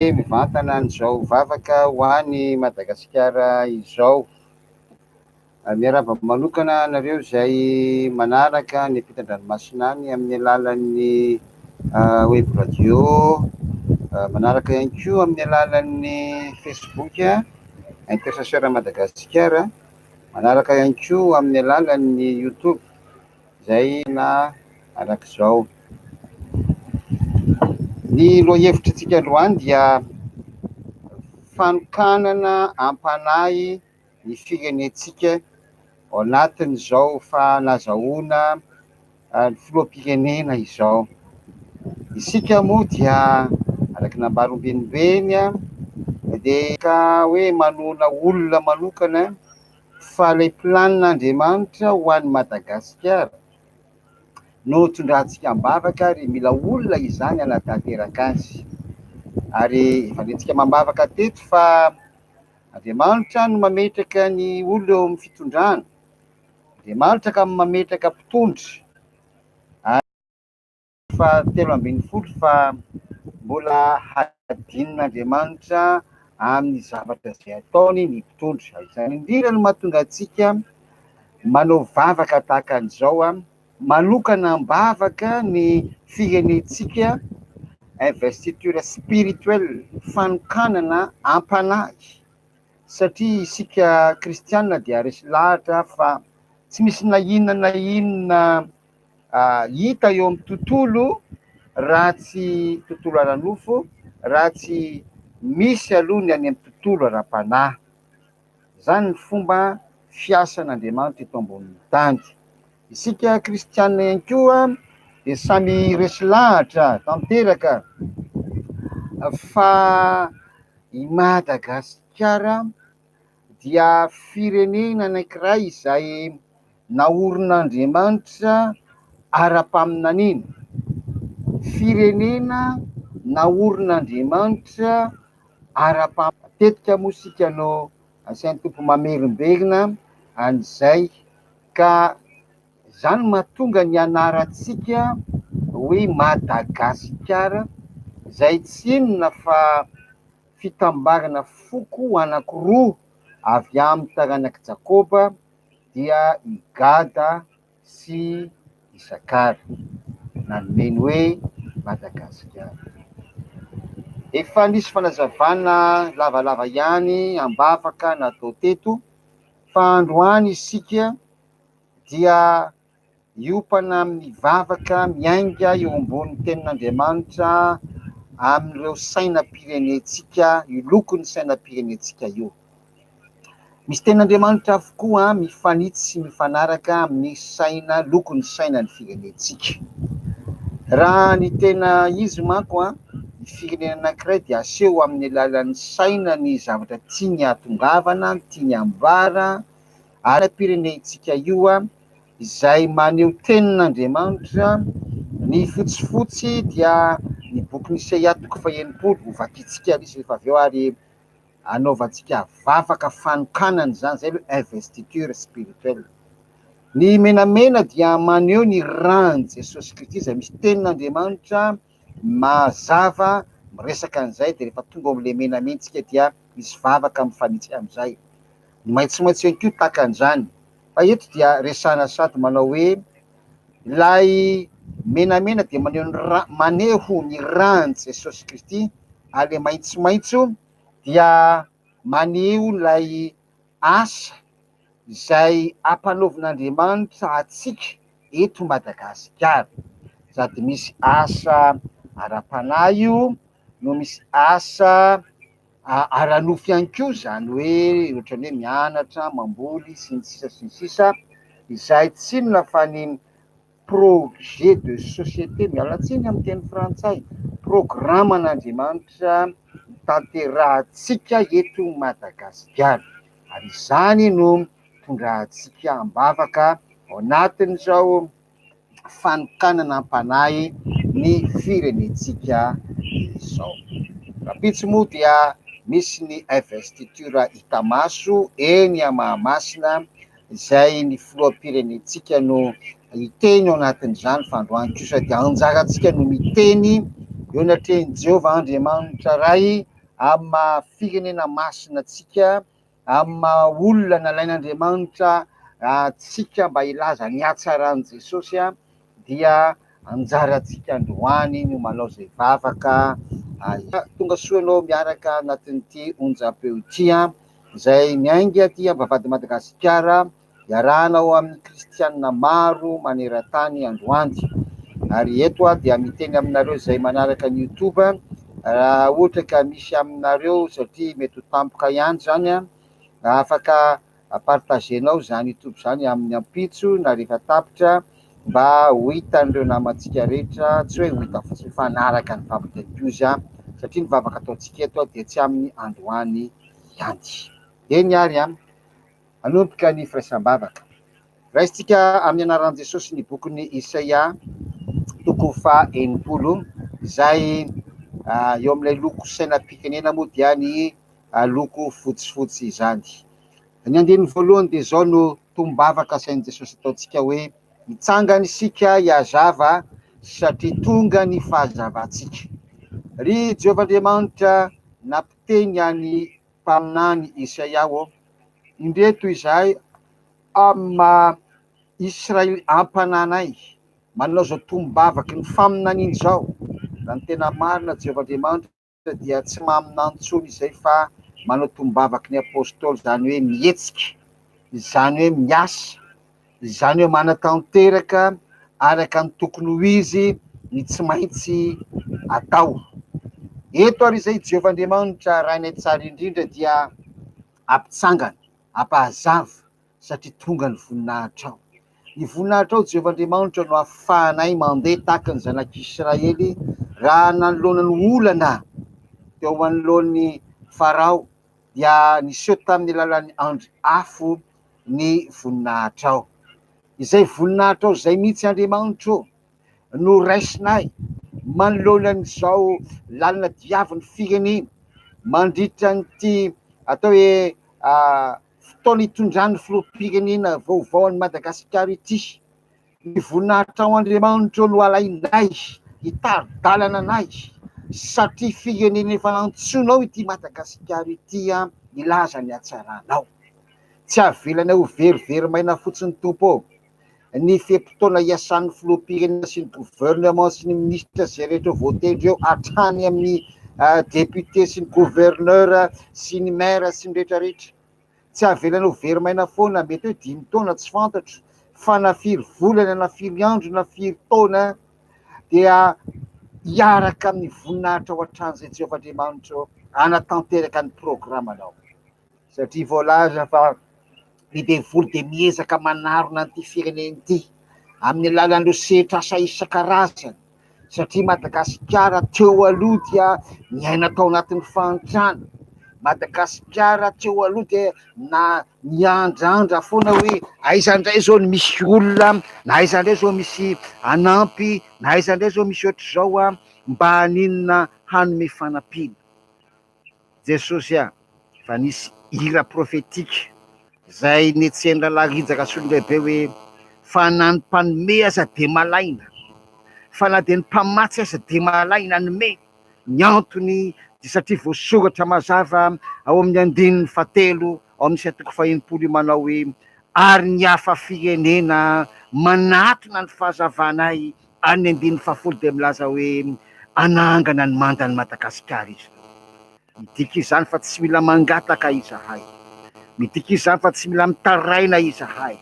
Mivantana an'izao vavaka ho an'i Madagasikara izao. Miarahaba manokana anareo izay manaraka ny ampitan-dranomasina any amin'ny alalan'ny web radio, manaraka ihany koa amin'ny alalan'ny Facebook Intercesseur Madagasikara, manaraka ihany koa amin'ny alalan'ny YouTube. Izay na arak'izao. Ny lohahevitr'tsika androany dia fanokanana am-panahy ny firenentsika ao anatin'izao fanazahoana ny filoham-pirenena izao. Isika moa dia araka ny nambara ombienimbeny dia ka hoe manohana olona manokana fa ilay planin'Andriamanitra ho an'i Madagasikara no tondrantsika am-bavaka ary mila olona izany hanatanteraka azy. Ary efa nentsika amam-bavaka teto fa Andriamanitra no mametraka ny olona eo amin'ny fitondrana, Andriamanitra ka mametraka mpitondra. Faha 13 fa mbola hadinon'Andriamanitra amin'ny zavatra izay ataony ny mpitondra. Izany indrindra no mahatonga antsika manao vavaka tahaka an'izao, manokana am-bavaka ny firenentsika, investiture spirituelle, fanokanana am-panahy, satria isika kristiana dia resy lahatra fa tsy misy na inona na inona hita eo amin'ny tontolo raha tsy tontolo ara-nofo, raha tsy misy aloha ny any amin'ny tontolo ara-panahy. Izany ny fomba fiasan'Andriamanitra eto ambonin'ny tany. Isika kristianina ihany koa dia samy resy lahatra tanteraka fa i Madagasikara dia firenena anankiray izay naorin'Andriamanitra ara-paminaniana, firenena naorin'Andriamanitra ara-paminaniana. Matetika moa isika no asain'ny Tompo mamerimberina an'izay ka izany no mahatonga ny anarantsika hoe Madagasikara izay tsy inona fa fitambarana foko anankiroa avy amin'ny taranak'i Jakoba dia i Gada sy Isakara, nanome ny hoe Madagasikara. Efa nisy fanazavana lavalava ihany am-bavaka natao teto fa androany isika dia hiompana amin'ny vavaka miainga eo ambonin'ny tenin'Andriamanitra amin'ireo sainam-pirenentsika, io lokon'ny sainam-pirenentsika io. Misy tenin'Andriamanitra avokoa mifanitsy sy mifanaraka amin'ny saina, lokon'ny sainan'ny firenentsika. Raha ny tena izy manko, ny firenena anankiray dia aseho amin'ny alalan'ny saina ny zavatra tiany hahatongavana, tiany hambara, ary sainam-pirenentsika io izay maneho tenin'Andriamanitra, ny fotsifotsy dia ny bokin'i Isaia toko faha-60, hovakintsika izy rehefa avy eo ary anaovantsika vavaka fanokanana izany, izay aloha investiture spirituelle. Ny menamena dia maneho ny ran'i Jesosy Kristy izay misy tenin'Andriamanitra mazava miresaka an'izay, dia rehefa tonga ao amin'ilay menamena isika dia misy vavaka mifanitsy amin'izay. Ny maitsomaitso ihany koa tahaka an'izany. Fa eto dia resahana sady manao hoe ilay menamena dia maneho ny ra, maneho ny ran'i Jesosy Kristy ary ilay maitsomaitso dia maneho ilay asa izay ampanaovin'Andriamanitra antsika eto Madagasikara. Sady misy asa ara-panahy io no misy asa ara-nofo ihany koa, izany hoe ohatran'ny hoe mianatra, mamboly sy ny sisa sy ny sisa, izay tsy inona fa ny projet de société, miala tsiny amin'ny teny frantsay, programan'Andriamanitra tanterahantsika eto Madagasikara, ary izany no tondrahantsika am-bavaka ao anatin'izao fanokanana am-panahy ny firenentsika izao. Rahampitso moa dia misy ny investiture hita maso eny Mahamasina izay ny filoham-pirenentsika no hiteny ao anatin'izany fa androany kosa dia anjarantsika no miteny. eo anatrehan'i Jehovah Andriamanitra Ray amin'ny maha firenena masina antsika, amin'ny maha olona nalain'Andriamanitra antsika mba hilaza ny hatsaran'i Jesosy dia anjarantsika androany no manao izay vavaka. Tonga soa ianao miaraka anatin'ity onjam-peo ity izay miainga aty am-bavahadin'i Madagasikara. Iarahana ao amin'ny kristianina maro maneran-tany androany. Ary eto aho dia miteny aminareo izay manaraka ny youtube, raha ohatra ka misy aminareo satria mety ho tampoka ihany izany an, afaka partager-nao izany youtube izany amin'ny ampitso na rehefa tapitra mba ho hitan'ireo namantsika rehetra, tsy hoe ho hita fotsiny fa hanaraka ny vavaka ihany koa izy an, satria ny vavaka ataontsika eto dia tsy amin'ny androany ihany. Eny ary an. Hanomboka ny firaisam-bavaka. Raisintsika amin'ny anaran'i Jesosy ny bokin'i Isaia, toko faha 60, izay eo amin'ilay loko sainam-pirenena moa dia ny loko fotsifotsy izany. Ny andininy voalohany dia izao no tombavaka asain'i Jesosy ataontsika hoe, Hitsangana isika hihazava satria tonga ny fahazavantsika. Ry Jehovah Andriamanitra, nampiteny an'i mpaminany Isaia ô, indreto izahay amin'ny maha Israely ampananay, manao izao tombom-bavaky ny faminaniana izao, raha ny tena marina Jehovah Andriamanitra dia tsy maminany intsony izay fa manao tombom-bavaky ny Apostoly, izany hoe mihetsika, izany hoe miasa, izany hoe manatanteraka araka ny tokony ho izy ny tsy maintsy atao. Eto ary izay Jehovah Andriamanitra Rainay tsara indrindra dia ampitsangana, ampahazava satria tonga ny voninahitrao. Ny voninahitrao Jehovah Andriamanitra no ahafahanay mandeha tahaka ny zanak'Israely raha nanoloana ny olana teo anoloan'ny Farao dia niseho tamin'ny alalan'ny andry afo ny voninahitrao. Izay voninahitrao izay mihitsy Andriamanitra ô no raisinay manoloana an'izao lalana diavin'ny firenena mandritra an'ity atao hoe fotoana itondran'ny filoham-pirenena vaovao an'i Madagasikara ity. Ny voninahitrao Andriamanitra ô no alainay hitari-dalana anay satria firenena efa nantsoinao ity Madagasikara ity hilaza ny hatsaranao. Tsy avelanay ho verivery maina fotsiny Tompo ô! Ny fe-potoana iasan'ny filoham-pirenena sy ny gouvernement sy ny minisitra izay rehetra voatendry eo hatrany amin'ny député sy ny gouverneur sy ny maire sy ny rehetra rehetra. Tsy avelanay ho very maina foana, mety hoe dimy taona tsy fantatro fa na firy volana na firy andro na firy taona dia hiaraka amin'ny voninahitrao hatrany izay Jehovah Andriamanitra ô hanatanteraka ny programanao. Satria voalaza fa ny devoly dia miezaka manarona an'ity firenena ity amin'ny alalan'ireo sehatr'asa isan-karazany, satria Madagasikara teo aloha dia niaina tao anatin'ny fahantrana, Madagasikara teo aloha dia na niandrandra foana hoe aiza indray izao no misy olona, na aiza indray izao misy hanampy, na aiza indray izao misy ohatr'izao mba haninona hanome fanampiana. Jesosy a! Fa nisy hira prophetique zay netsehin'i Rahalahy Rija Rasolondraibe hoe fa na ny mpanome aza dia malaina, fa na dia ny mpamatsy aza dia malaina hanome, ny antony dia satria voasoratra mazava ao amin'ny andininy fahatelo ao amin'ny Isa toko faha-60 io manao hoe ary ny hafa firenena manatona ny fahazavanay Ary ny andininy fahafolo dia milaza hoe hanangana ny mandan'i Madagasikara izy ireo. Midika izany fa tsy mila mangataka izahay. Midika izany fa tsy mila mitaraina izahay.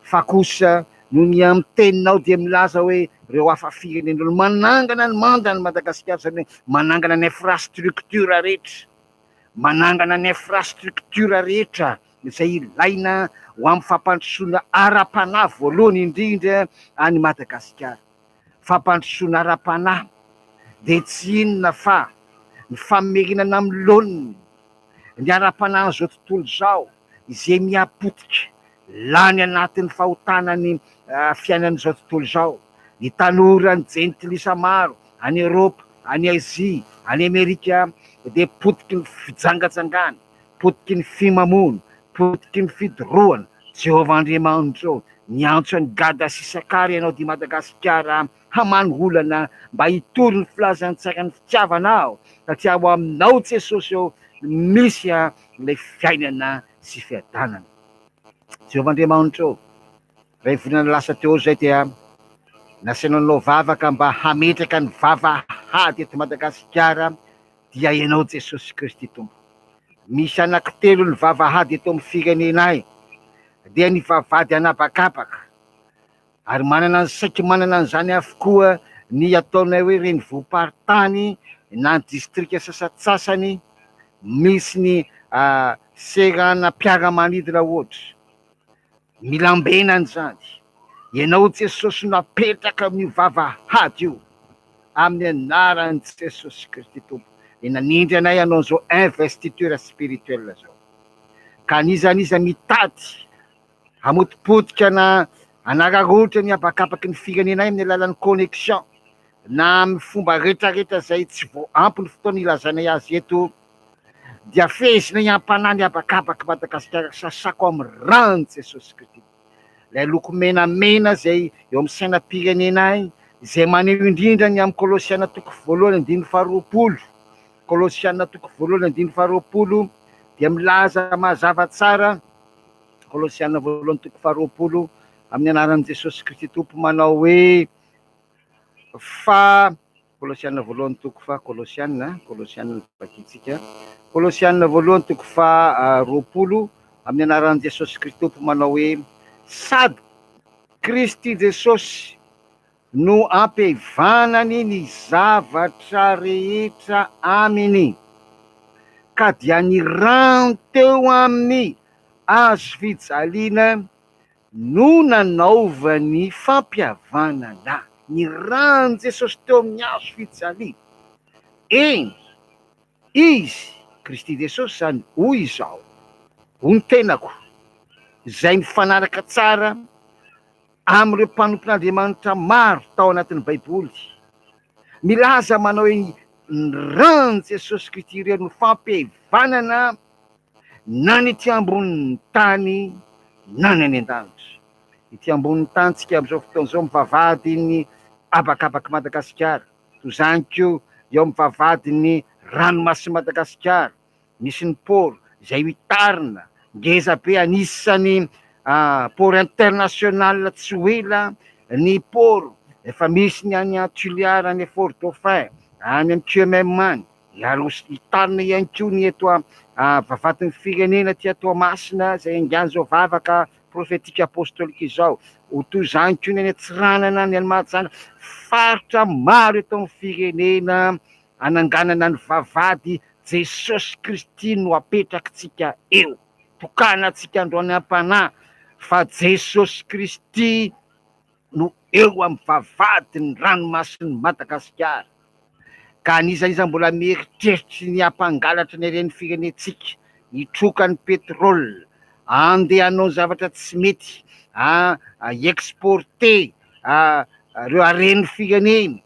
Fa kosa noho ny amin'ny teninao dia milaza hoe ireo hafa firenena ireo manangana ny mandan'i Madagasikara, izany hoe manangana ny infrastructure rehetra, manangana ny infrastructure rehetra izay ilaina ho amin'ny fampandrosoana ara-panahy voalohany indrindra any Madagasikara. Fampandrosoana ara-panahy dia tsy inona fa ny famerenana amin'ny laoniny ny ara-panahin'izao tontolo izao izay miha-potika, lany anatin'ny fahotana ny fiainan'izao tontolo izao. Ny tanora, ny jentilisa maro any Eoropa, any Azia, any Amerika dia potiky ny fijangajangana, Potiky ny fimamoana, potiky ny fidorohana, Jehovah Andriamanitra ô, Niantso an'i Gada sy Isakara ianao dia Madagasikara hamany olana mba hitory ny filazantsaran'ny fitiavana aho satria ao aminao Jesosy ô no misy ilay fiainana sy fiadanana. Jehovah Andriamanitra ô, iray volana lasa teo izay dia nasainao nanao vavaka mba hametraka ny vavahady eto Madagasikara dia ianao Jesosy Kristy Tompo. Misy anankitelo ny vavahady eto amin'ny firenenay dia ny vavahady an'habakabaka, ary manana ny saiky manana an'izany avokoa ny ataonay hoe renivohi-paritany na ny distrika sasantsasany misy ny seranam-piaramanidina ohatra. Mila ambenana izany. Ianao Jesosy no apetraka amin'io vavahady io. Amin'ny anaran'i Jesosy Kristy Tompo. Dia nanindry anay hanao an'izao investiture spirituelle izao. Ka n'iza n'iza mitady hamotipotika na hanararaotra ny habakabaky ny firenenay amin'ny alalan'ny connexion na amin'ny fomba retraretra izay tsy voaampy ny fotoana ilazanay azy eto dia fehezinay am-panahy ny habakabak'i Madagasikara sasako amin'ny ran'i Jesosy Kristy. Ilay loko menamena izay eo amin'ny sainam-pirenenay izay maneho indrindra ny amin'ny Kolosiana toko voalohany andininy faharoapolo. Kolosiana toko voalohany andininy faharoapolo dia milaza mazava tsara Kolosiana voalohany toko faharoapolo amin'ny anaran'i Jesosy Kristy Tompo manao hoe fa Kolosiana voalohany toko faha Kolosiana, Kolosiana no vakintsika. Kolosiana voalohany toko faha 20 amin'ny anaran'i Jesosy Kristy Tompo manao hoe sady Kristy Jesosy no ampihavanany ny zavatra rehetra aminy, ka dia ny rano teo amin'ny hazo fijaliana no nanaovany fampihavanana ny ran'i Jesosy teo amin'ny hazo fijaliana. Eny, Izy, Kristy Jesosy izany, hoy izao, Ho ny tenako, izay mifanaraka tsara amin'ireo mpanompon'Andriamanitra maro tao anatin'ny Baiboly, milaza manao hoe ny ran'i Jesosy Kristy irery no fampihavanana na ny ety ambonin'ny tany na ny any an-danitra. Ety ambonin'ny tany tsika amin'izao fotoana izao mivavahadin'ny habakabak'i Madagasikara, toy izany koa eo amin'ny vavahadin'ny ranomasin'i Madagasikara, misy ny port izay hitarina ngeza be, anisan'ny port international tsy ho ela ny port, efa misy ny any Tuléar, any Fort Dauphin, any amin'ny QMM any. Ary hitarina ihany koa ny eto vavatin'ny firenena aty Toamasina izay haingan'izao vavaka profetika apostolika izao. Ho toy izany koa ny any Antsiranana, ny any Mahajanga, faritra maro eto amin'ny firenena hananganana ny vavahady Jesosy Kristy no apetrakitsika eo. Tokanantsika androany am-panahy fa Jesosy Kristy no eo amin'ny vavahadin'ny ranomasin'i Madagasikara. Ka an'iza iza mbola mieritreritry ny hampangalatra ny haren'ny firenentsika, hitroka ny pétrole, handeha hanao ny zavatra tsy mety, hi-exporter ireo haren'ny firenena,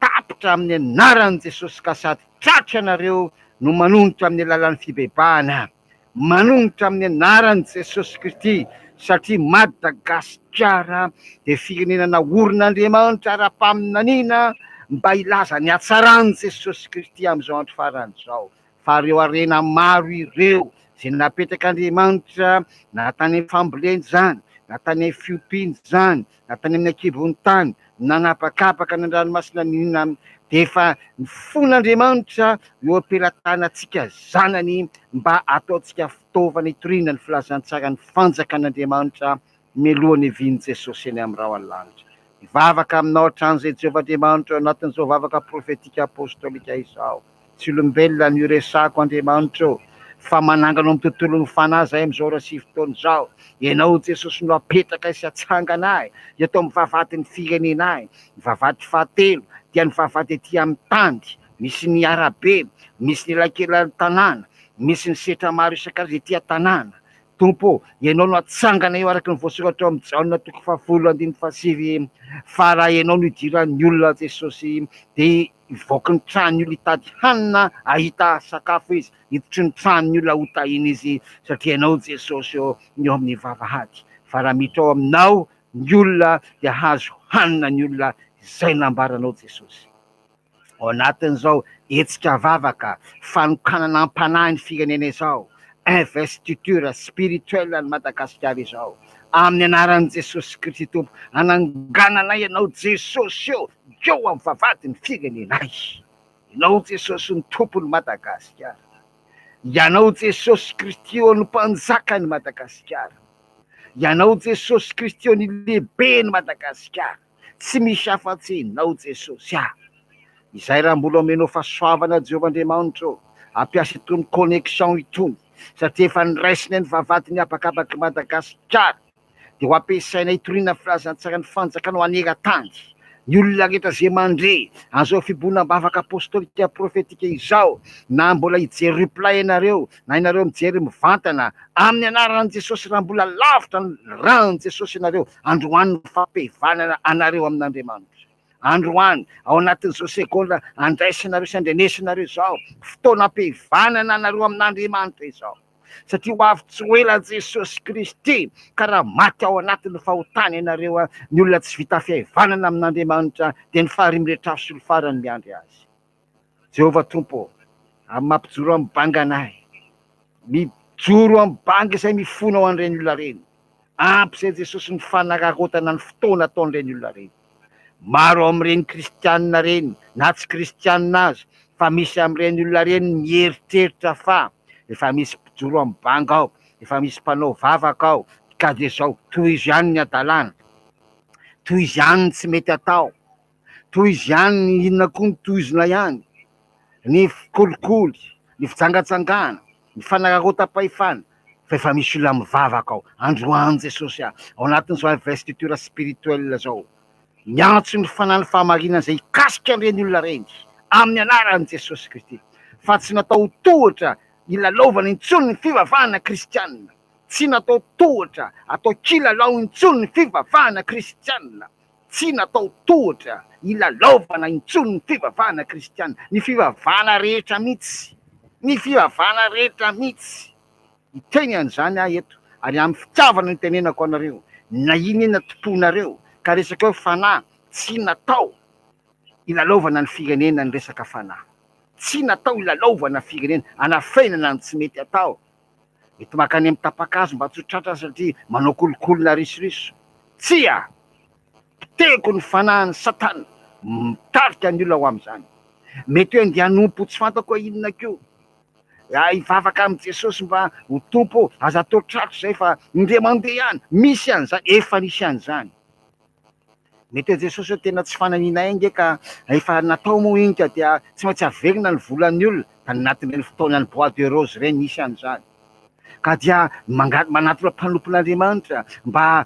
tapitra amin'ny anaran'i Jesosy ka sady tratra ianareo no manonitra amin'ny alalan'ny fibebahana, manonitra amin'ny anaran'i Jesosy Kristy satria Madagasikara dia firenena naorin'Andriamanitra ara-paminaniana mba hilaza ny hatsaran'i Jesosy Kristy amin'izao andro farany izao. Fa ireo harena maro ireo izay napetrak'Andriamanitra na tany amin'ny fambolena izany, na tany amin'ny fiompiana izany, na tany amin'ny ankibon'ny tany, nanapakapaka ny ranomasina nina dia efa ny fon'Andriamanitra eo am-pelatanantsika zanany mba ataontsika fitaovana hitoriana ny filazantsaran'ny fanjakan'Andriamanitra mialoha ny hiavian'i Jesosy eny amin'ny rahona lanitra. Mivavaka aminao hatrany izay Jehovah Andriamanitra ao anatin'izao vavaka profetika apostolika izao. Tsy olombelona no iresahako Andriamanitra ô, fa manangana ao amin'ny tontolon'ny fanahy izahay amin'izao ora sy fotoana izao. Ianao Jesosy no apetraka sy atsangana ahy eto amin'ny vavahadin'ny firenena ahy. Ny vavahady fahatelo dia ny vavahady ety amin'ny tany, misy ny arabe, misy ny elakelan'ny tanàna, misy ny setra maro isan-karazany ety an-tanàna. Tompo ô, Ianao no atsangana eo araka ny voasoratra ao amin'ny Jaona toko fahafolo andininy fahasivy fa raha Ianao no idiran'ny olona Jesosy dia hivoaky ny tranon'ny olona hitady hanina hahita sakafo izy, hiditry ny tranon'ny olona hotahiana izy satria Ianao Jesosy ô ny eo amin'ny vavahady. Fa raha miditra ao aminao ny olona dia hahazo hanina ny olona izay nambaranao Jesosy. Ao anatin'izao hetsika vavaka fanokanana am-panahy ny firenena izao, investiture spirituelle an'i Madagasikara izao, amin'ny anaran'i Jesosy Kristy Tompo, hanangananay Ianao Jesosy ô, eo amin'ny vavahadin'ny firenenay. Ianao Jesosy no Tompon'i Madagasikara. Ianao Jesosy Kristy ô no Mpanjakan'i Madagasikara. Ianao Jesosy Kristy ô ny lehiben'i Madagasikara. Tsy misy afa-tsy Ianao Jesosy ah. Izay raha mbola omenao fahasoavana Jehovah Andriamanitra ô, ampiasa itony connexion itony satria efa niraisina ny vavahadin'ny habakabak'i Madagasikara. dia ho ampiasaina hitoriana ny filazantsaran'ny fanjakana ho haneran-tany. Ny olona rehetra izay mandre an'izao fibohonam-bavaka apostolika profetika izao, na mbola hijery replay ianareo, na ianareo mijery mivantana, amin'ny anaran'i Jesosy raha mbola lavitra ny ran'i Jesosy ianareo, androany ny fampihavanana anareo amin'Andriamanitra. Androany, ao anatin'izao segondra andraisanareo sy andrenesanareo izao, fotoana ampihavanana anareo amin'Andriamanitra izao. Satria ho avy tsy ho ela Jesosy Kristy, ka raha maty ao anatin'ny fahotana ianareo, ny olona tsy vita fihavanana amin'Andriamanitra, dia ny faharimirehitra afo solifara no miandry azy. Jehovah Tompo ô, amin'ny mampijoro amin'ny banga anay, mijoro amin'ny banga izay mifona ho an'ireny olona ireny. Ampy izay Jesosy ny fanararaotana ny fotoana ataon'ireny olona ireny. Maro amin'ireny kristianina ireny, na tsy kristianina aza, fa misy amin'ireny olona ireny mieritreritra fa efa misy mpijoro amin'ny banga ao, efa misy mpanao vavaka ao, ka dia izao, tohizo ihany ny hadalana, tohizo ihany ny tsy mety atao, tohizo ihany ny inona koa no tohizina ihany, ny kolikoly, ny fijangajangana, ny fanararaotam-pahefana, fa efa misy olona mivavaka ao, androany Jesosy ah, ao anatin'izao investiture spirituelle zao, miantso ny fanahy ny fahamarinana izay hikasika an'ireny olona ireny, amin'ny anaran'i Jesosy Kristy, fa tsy natao ho tohatra hilalaovana intsony ny fivavahana kristianina, tsy natao tohatra atao kilalao intsony ny fivavahana kristianina, Tsy natao tohatra hilalaovana intsony ny fivavahana kristiana, ny fivavahana rehetra mihitsy, ny fivavahana rehetra mihitsy. Hiteny an'izany aho eto, ary amin'ny fitiavana no itenenako anareo, na inona inona tompoinareo, ka resaka hoe fanahy, tsy natao hilalaovana ny firenena ny resaka fanahy. Tsy natao hilalaovana firenena, hanafenana ny tsy mety atao. Mety mankany amin'ny tapa-kazo mba tsy ho tratra satria manao kolikoly na risoriso. Tsia! Potehiko ny fanahin'i Satana mitarika ny olona ho amin'izany. Mety hoe andeha hanompo tsy fantako hoe inona koa. Hivavaka amin'i Jesosy mba ho Tompo ô, aza atao tratra izay fa indray mandeha ihany. Misy an'izany, efa nisy an'izany. Mety hoe Jesosy hoe tena tsy fanahiniana ange ka efa natao moa iny ka dia tsy maintsy averina ny volan'ny olona, tany anatin'ireny fotoanan'ny bois de rose ireny nisy an'izany. Ka dia manatona mpanompon'Andriamanitra mba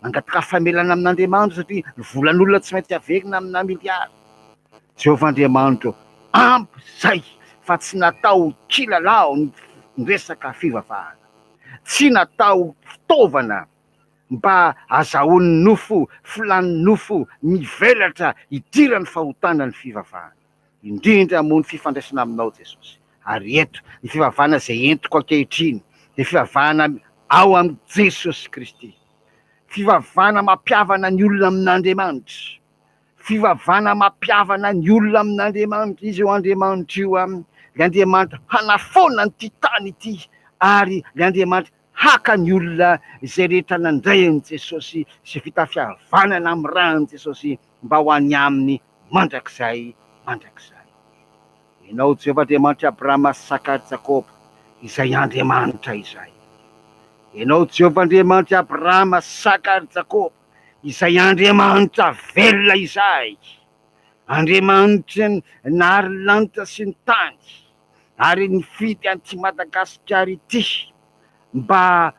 mangataka famelana amin'Andriamanitra satria ny volan'olona tsy maintsy averina amina miliara. Jehovah Andriamanitro, ampy izay fa tsy natao kilalao ny resaka fivavahana. Tsy natao fitaovana mba azahoan'ny nofo filan'ny nofo mivelatra hidiran'ny fahotana ny fivavahana, indrindra moa ny fifandraisana aminao Jesosy. Ary eto, ny fivavahana izay entiko ankehitriny dia fivavahana ao amin'i Jesosy Kristy. Fivavahana mampihavana ny olona amin'Andriamanitra. Fivavahana mampihavana ny olona amin'Andriamanitra. Izy io Andriamanitra io, ilay Andriamanitra hanafoana an'ity tany ity ary ilay Andriamanitra haka ny olona izay rehetra nandray an'i Jesosy sy vita fihavanana amin'ny ran'i Jesosy mba ho any aminy mandrakizay mandrakizay. Ianao Jehovah Andriamanitr'i Abrahama sy Isaka ary Jakoba, izay Andriamanitra izay. Ianao Jehovah Andriamanitr'i Abrahama sy Isaka ary Jakoba, izay Andriamanitra velona izay. Andriamanitra nahary ny lanitra sy ny tany. ary nifidy an'ity Madagasikara ity mba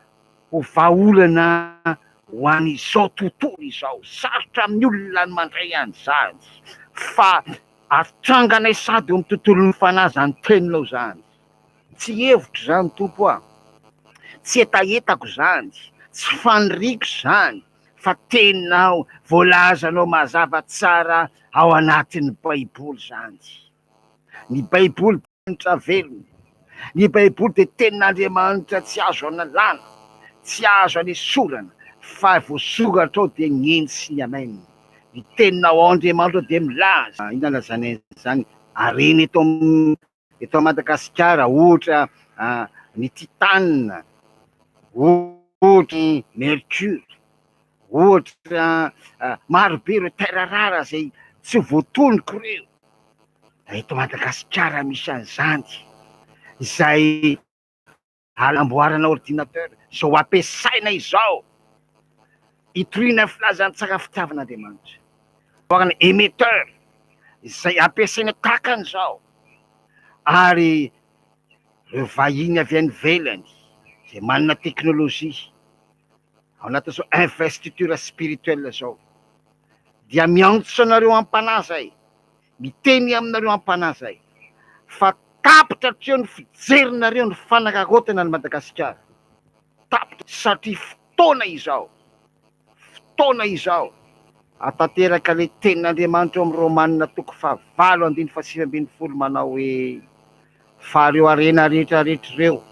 ho vahaolana ho an'izao tontolo izao. Sarotra amin'ny olona ny mandray an'izany fa atranganay sady eo amin'ny tontolon'ny fanahy izany teninao izany. Tsy hevitro izany Tompo a! Tsy hetahetako izany, tsy faniriako izany fa teninao voalazanao mazava tsara ao anatin'ny Baiboly izany. Ny Baiboly dia Andriamanitra velona. Ny Baiboly dia Tenin'Andriamanitra tsy azo analana. Tsy azo anesorana fa voasoratra ao dia ny eny sy ny amen. Ny teninao ao Andriamanitra ao dia milaza. Inona izany izany harena eto eto Madagasikara ohatra ny titane, ohatra ny mercure, ohatra marobe ireo terre rare izay tsy voatonoko ireo. Eto Madagasikara misy an'izany izay Hanamboarana ordinateur izao ampiasaina izao hitoriana ny filazantsara fitiavan'Andriamanitra. Amboarana émetteur izay ampiasaina tahaka an'izao ary ireo vahiny avy any ivelany izay manana teknolojia ao anatin'izao investiture spirituelle izao dia miantso anareo am-panahy izay Miteny aminareo am-panahy zahay fa tapitra hatreo ny fijerinareo ny fanararaotana an'i Madagasikara. Tapitra satria fotoana izao, fotoana izao hahatanteraka ilay tenin'Andriamanitra ao amin'ny Romana toko fahavalo andininy faha-19 manao hoe, Fa ireo harena rehetra rehetra ireo,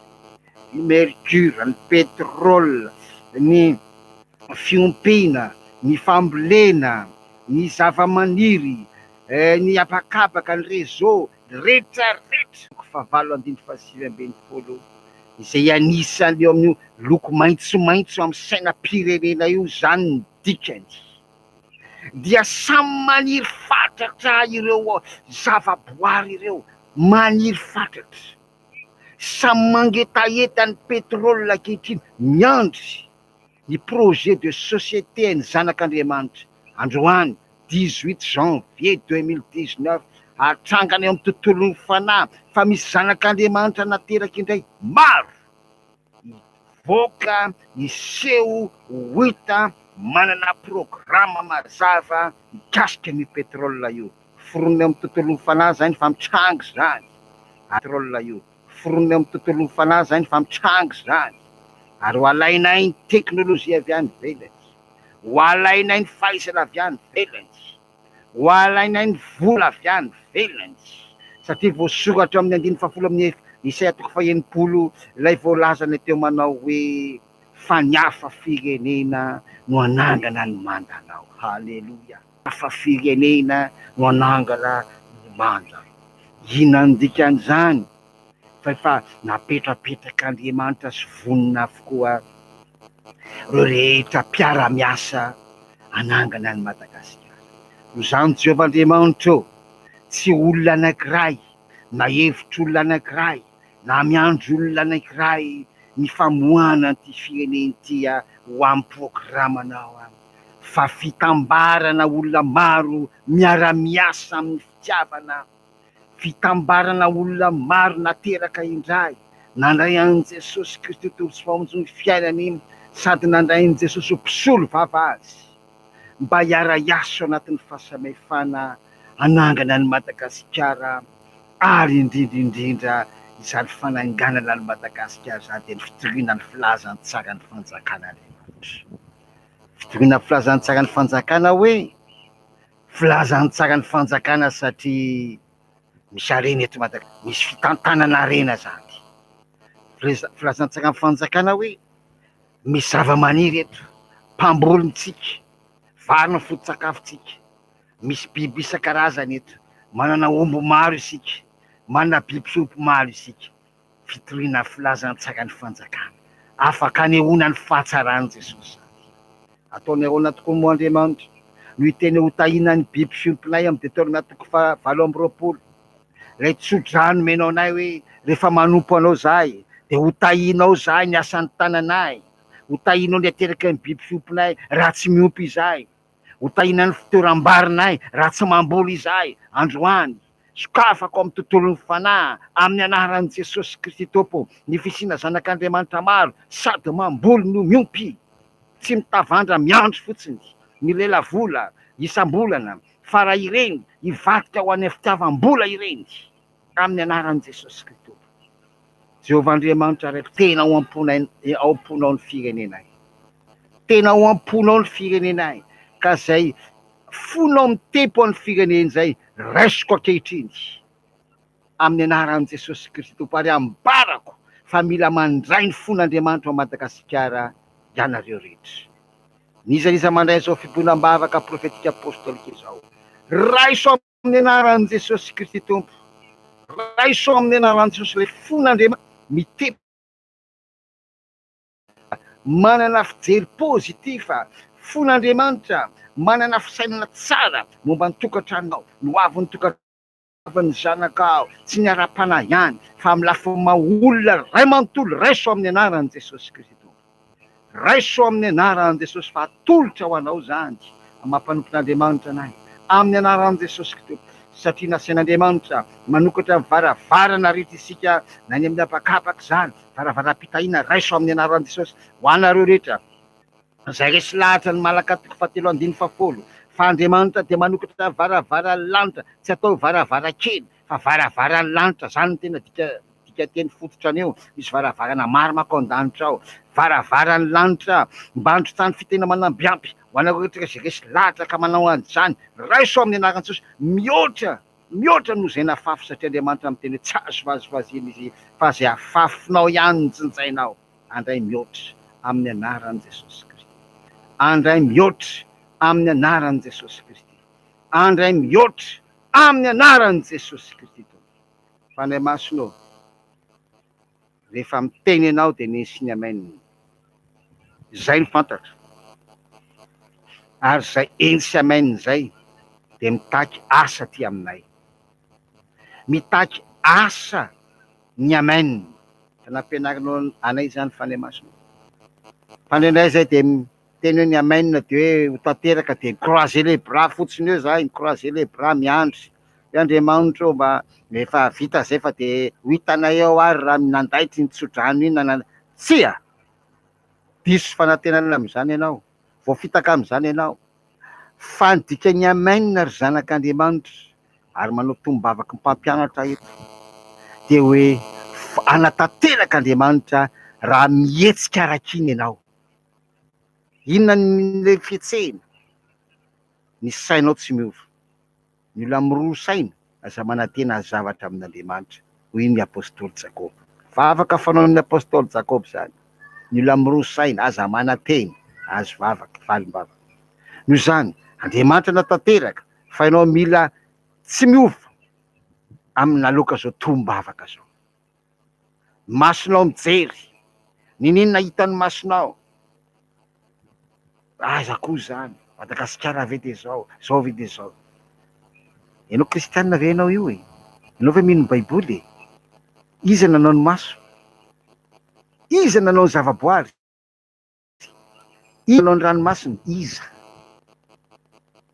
ny mercure, ny pétrole, ny fiompiana, ny fambolena, ny zavamaniry, ny habakabaka, ny réseau, ny rehetra rehetra. Toko fahavalo andininy faha-19, izay anisan'ny eo amin'io loko maitsomaitso amin'ny sainam-pirenena io izany ny dikany, dia samy maniry fatratra ireo zavaboary ireo, maniry fatratra, samy mangetaheta ny pétrole ankehitriny, miandry ny projet de société ny zanak'Andriamanitra androany 18 janvier 2019 hatrangana eo amin'ny tontolon'ny fanahy fa misy zanak'Andriamanitra nateraka indray maro hivoaka hiseho ho hita manana programa mazava mikasika an'io pétrole io foronina eo amin'ny tontolon'ny fanahy izany fa mitranga izany pétrole io Foronina eo amin'ny tontolon'ny fanahy izany fa mitranga izany ary ho alainay ny teknolojia avy any ivelany, ho alainay ny fahaizana avy any ivelany, ho alainay ny vola avy any ivelany satria voasoratra eo amin'ny andininy fahafolo amin'ny Isaia toko faha-60 ilay voalazana teo manao hoe fa ny hafa firenena no hanangana ny mandanao. Haleloia! Hafa firenena no hanangana ny manda. Inona no dikan'izany? Fa efa napetrapetrak'Andriamanitra sy vonona avokoa ireo rehetra mpiara-miasa hanangana an'i Madagasikara. Noho izany Jehovah Andriamanitra ô, tsy olona anankiray na hevitr'olona anankiray na miandry olona anankiray ny famoahana an'ity firenena ity ho amin'ny programanao fa fitambarana olona maro miara-miasa amin'ny fitiavana, fitambarana olona maro nateraka indray, nandray an'i Jesosy Kristy Tompo sy Mpamonjy ny fiainany sady nandray an'i Jesosy ho mpisolo vava azy, mba hiara-hiasa ao anatin'ny fahasamihafana hanangana an'i Madagasikara ary indrindra indrindra izany fananganana an'i Madagasikara izany dia ny fitoriana ny filazantsaran'ny fanjakan'Andriamanitra. Fitoriana filazantsaran'ny fanjakana hoe? Filazantsaran'ny fanjakana satria misy harena eto Madagasikara, misy fitantanana harena izany. Filazantsaran'ny fanjakana hoe? Misy zavamaniry eto, mpamboly tsika, vary no foto-tsakafontsika, misy biby isan-karazany eto, manana omby maro isika, manana biby fiompy maro isika. Fitoriana filazantsaran'ny fanjakana, afaka anehoana ny fahatsaran'i Jesosy izany. Ataony ahoana tokoa moa Andriamanitra no hiteny ho tahiana ny biby fiompinay amin'ny Deoteronoma toko faha 28, ilay tso-drano omenao anay hoe rehefa manompo anao izahay dia ho tahianao izahay ny asan'ny tananay, ho tahianao ny ateraky ny biby fiompinay raha tsy miompy izahay, ho tahiana ny fitoeram-barinay raha tsy mamboly izahay androany. Sokafako amin'ny tontolon'ny fanahy, amin'ny anaran'i Jesosy Kristy Tompo, ny fisiana zanak'Andriamanitra maro, sady mamboly no miompy. Tsy mitavandra miandry fotsiny ny lelavola isam-bolana, fa raha ireny hivadika ho any amin'ny fitiavam-bola ireny, amin'ny anaran'i Jesosy Kristy Tompo. Jehovah Andriamanitra Raiko, tena ao am-ponay, ao am-ponao ny firenenay. Tena ao am-ponao ny firenenay, ka izay fonao mitempo an'ny firenena izay raisiko ankehitriny amin'ny anaran'i Jesosy Kristy Tompo ary ambarako fa mila mandray ny fon'Andriamanitra ao Madagasikara. ianareo rehetra. N'iza n'iza mandray izao fiboinam-bavaka profetika apostolika izao, raiso amin'ny anaran'i Jesosy Kristy Tompo, raiso amin'ny anaran'i Jesosy ilay fon'Andriamanitra mitepo, manana fijery positif, fon'Andriamanitra, manana fisainana tsara momba ny tokantranonao, ny hoavin'ny tokantranonao. Ny zanakao, tsy ny ara-panahy ihany, fa amin'ny lafiny maha olona iray manontolo, raiso amin'ny anaran'i Jesosy Kristy Tompo. Raiso amin'ny anaran'i Jesosy fa atolotra ho anao izany, maha mpanompon'Andriamanitra anay, amin'ny anaran'i Jesosy Kristy Tompo, satria nasain'Andriamanitra manokatra ny varavarana rehetra isika, na any amin'ny habakabaka izany, varavaram-pitahiana, raiso amin'ny anaran'i Jesosy ho anareo rehetra. Izay resy lahatra ny Malaka toko fahatelo andininy fahafolo fa Andriamanitra dia manokatra varavaran'ny lanitra, tsy atao hoe varavarankely fa varavaran'ny lanitra, izany no tena dika dikanteny fototra an'io, misy varavarana maro manko ao an-danitra ao, varavaran'ny lanitra mba handrotsahany fitena manambiampy ho anareo rehetra izay resy lahatra ka manao an'izany, raiso amin'ny anaran'i Jesosy mihoatra mihoatra noho izay nafafy satria Andriamanitra miteny hoe tsy azo vazivaziana izy fa izay afafinao ihany no tsinjainao. Andray mihoatra amin'ny anaran'i Jesosy Kristy. Andray mihoatra amin'ny anaran'i Jesosy Kristy. Andray mihoatra amin'ny anaran'i Jesosy Kristy Tompo. Fanahy Masina ô, rehefa miteny ianao dia ny sy ny amen. Izay no fantatro. Ary izay eny sy amen izay dia mitaky asa aty aminay. Mitaky asa ny amen. Efa nampianarinao anay izany Fanahy Masina. Fa indraindray izay dia miteny hoe ny amen dia hoe ho tanteraka dia mi-croiser les bras fotsiny eo izahay, mi-croiser les bras miandry hoe Andriamanitra ô mba efa vita izay fa dia ho hitanay eo ary raha nandaitra iny tsodrano iny na nan-, tsia! Diso fanantenana amin'izany ianao, voafitaka amin'izany ianao. Fa ny dikan'ny amen ry zanak'Andriamanitra, ary manao tombom-bavaky ny mpampianatra eto, dia hoe hanatanteraka Andriamanitra raha mihetsika araka iny ianao. Inona ny fihetsehina? Ny sainao tsy miova. Ny olona miroa saina, aza manantena zavatra amin'Andriamanitra, hoy ny apostoly Jakoba. Vavaka fanaon'ny apostoly Jakoba izany. Ny olona miroa saina, aza manantena, azo vavaka, valim-bavaka. Noho izany, Andriamanitra hanatanteraka, fa ianao mila tsy miova amin'ny naloaka izao tombavaka izao. Ny masonao mijery, niniana hitan'ny masonao, aiza koa izany, Madagasikara ve dia izao, izao ve dia izao. Ianao kristianina ve ianao io e? Ianao ve mino ny baiboly e? Iza nanao ny maso? Iza nanao ny zavaboary? Iza nanao ny ranomasina? Iza?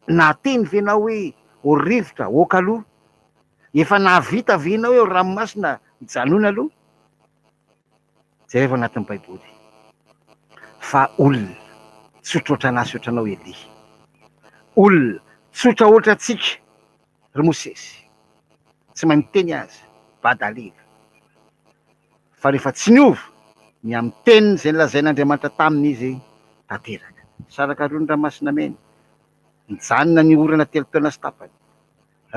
Nahateny ve ianao hoe ô rivotra, oka aloha? Efa nahavita ve ianao hoe ô ranomasina, mijanona aloha? Jerevo anatin'ny Baiboly fa olona tsotra ohatran'ahy sy ohatranao Elia. Olona tsotra ohatrantsika ry Mosesy. Tsy mahay miteny aza, badalila. Fa rehefa tsy niova ny amin'ny teniny izay nolazain'Andriamanitra taminy izy, tanteraka. Saraka roa ny ranomasina mena. Nijanona ny orana telo taona sy tapany.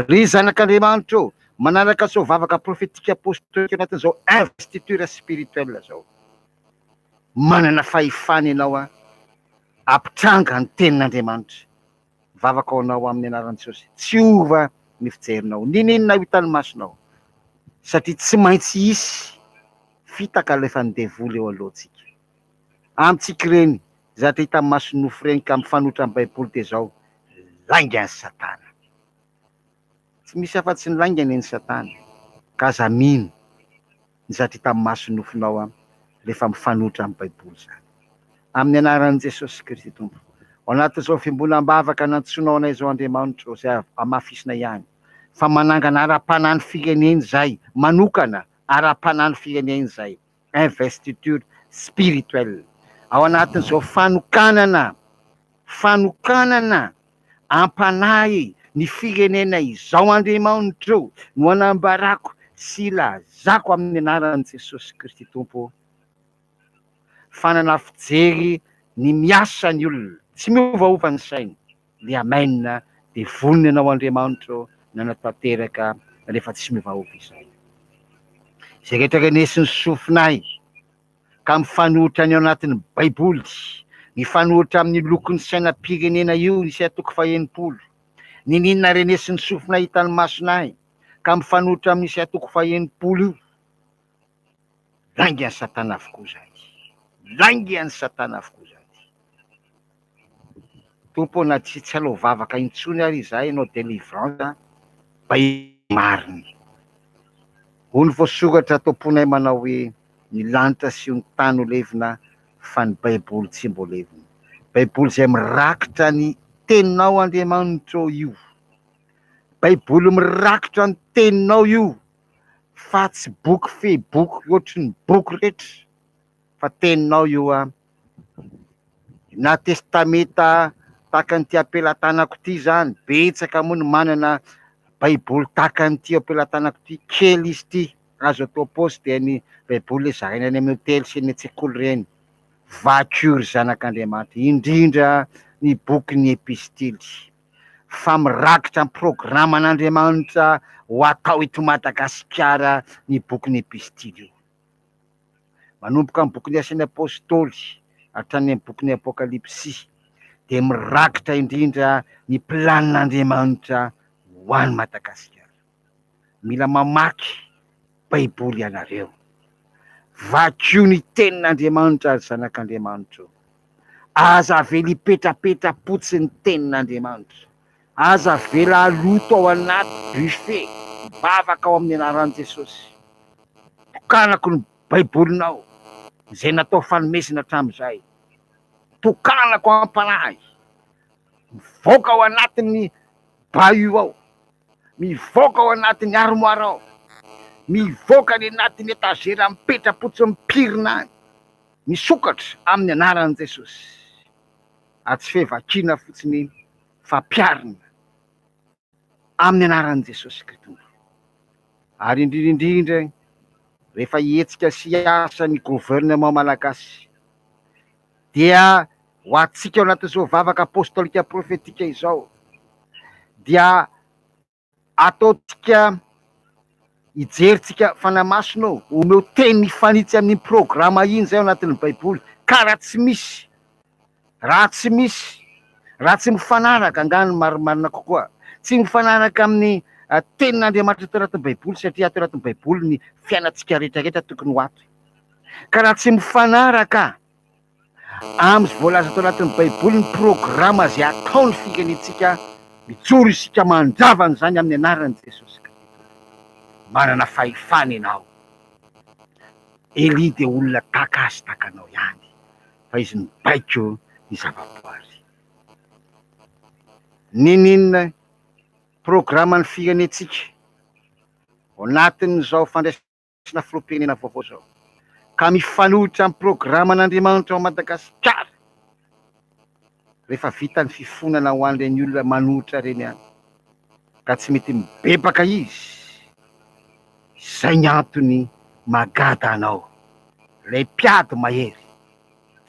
Ry zanak'Andriamanitra ô, manaraka izao vavaka profetika apostolika anatin'izao investiture spirituelle izao. Manana fahefana ianao hampitranga ny tenin'Andriamanitra. Mivavaka ho anao amin'ny anaran'i Jesosy. Tsy hiova ny fijerinao, n'inon'inona ho hitan'ny masonao, satria tsy maintsy hisy fitaka alefan'ny devoly eo alohantsika. Amintsika ireny zavatra hitan'ny mason'ny nofo ireny ka mifanohitra amin'ny Baiboly dia izao, laingan'i Satana. Tsy misy afa-tsy ny lainga anie ny Satana, ka aza mino ny zavatra hitan'ny mason'ny nofonao rehefa mifanohitra amin'ny Baiboly izany. Amin'ny anaran'i Jesosy Kristy Tompo, ao anatin'izao fiombonam-bavaka nantsoinao anay izao Andriamanitra ô, izay hamafisina ihany fa manangana ara-panahy ny firenena izay, manokana ara-panahy ny firenena izay, investiture spirituelle, ao anatin'izao fanokanana, fanokanana am-panahy ny firenena izao Andriamanitra ô, no anambarako sy ilazako amin'ny anaran'i Jesosy Kristy Tompo fanana fijery ny miasa ny olona, tsy miovaova ny sainy, le amen dia vonona ianao Andriamanitra ô nanatanteraka rehefa tsy miovaova izay. Izay rehetra renesin'ny sofinay. ka mifanohitra ny ao anatin'ny Baiboly, mifanohitra amin'ny lokon'ny sainam-pirenena io ny Isaia toko faha-60, Niniana renesin'ny sofina hitan'ny masonay, ka mifanohitra amin'ny Isaia toko faha-60 io. Lainga an'i Satana avokoa izany. Lainga an'i Satana avokoa izany. Tompo ô, na tsy tsy hanao vavaka intsony ary izahay hanao délivrance Baiboly marina. Hoy ny voasoratra ato am-ponay manao hoe ny lanitra sy ny tany ho levona fa ny Baiboly tsy mbo levona. Baiboly izay mirakitra ny teninao Andriamanitra ô io. Baiboly mirakitra ny teninao io fa tsy boky fe boky ohatry ny boky rehetra fa teninao io a. Na testamenta tahaka an'ity am-pelatanako ity izany, betsaka moa ny manana baiboly tahaka an'ity am-pelatanako ity, kely izy ity, azo atao paosy dia ny baiboly ilay zaraina any amin'ny hotely sy any an-tsekoly ireny. Vakio ry zanak'Andriamanitra, indrindra ny bokin'ny epistily, fa mirakitra ny programan'Andriamanitra ho atao eto Madagasikara ny bokin'ny epistily io. Manomboka amin'ny bokin'ny Asan'ny Apostoly hatrany amin'ny bokin'ny Apokalypsy dia mirakitra indrindra ny planin'Andriamanitra ho an'i Madagasikara. Mila mamaky Baiboly ianareo. Vakio ny tenin'Andriamanitra ry zanak'Andriamanitra o. Aza avela hipetrapetra-potsiny ny tenin'Andriamanitra. Aza avela haloto ao anaty buffet. Mivavaka ao amin'ny anaran'i Jesosy. Tokanako ny Baibolinao, izay natao fanomezana hatramin'izay. Tokanako am-panahy. Mivoaka ao anatin'ny bahut ao. Mivoaka ao anatin'ny armoire ao. Mivoaka any anatin'ny etazera mipetra-potsiny mipirina any. Misokatra amin'ny anaran'i Jesosy. Ary tsy fe vakiana fotsiny fa ampiharina amin'ny anaran'i Jesosy Kristy. Ary indrindra indrindra rehefa hihetsika sy hiasa ny gouvernement malagasy dia ho antsika ao anatin'izao vavaka apostolika profetika izao dia Ataontsika hijery tsika Fanahy Masina ô, omeo teny mifanitsy amin'iny programa iny zay ao anatin'ny baiboly, ka raha tsy misy, raha tsy misy, raha tsy mifanaraka, angaha ny marimarina kokoa, tsy mifanaraka amin'ny tenin'Andriamanitra ato anatin'ny baiboly, satria ato anatin'ny baiboly ny fiainantsika rehetra rehetra tokony ho ato, ka raha tsy mifanaraka Amin'izay voalaza ato anatin'ny Baiboly ny programa izay atao ny firenentsika, mijoro isika mandrava an'izany amin'ny anaran'i Jesosy Kristy Tompo. Manana fahefana ianao. Elia dia olona tahaka ahy sy tahaka anao ihany, fa izy nibaiko ny zavaboary. N'inon'inona programan'ny firenentsika ao anatin'izao fandraisana na filoham-pirenena vaovao izao ka mifanohitra amin'ny programan'Andriamanitra ao Madagasikara rehefa vita ny fifonana ho an'ireny olona manohitra ireny ihany ka tsy mety mibebaka izy, izay ny antony mahagada anao ilay mpiady mahery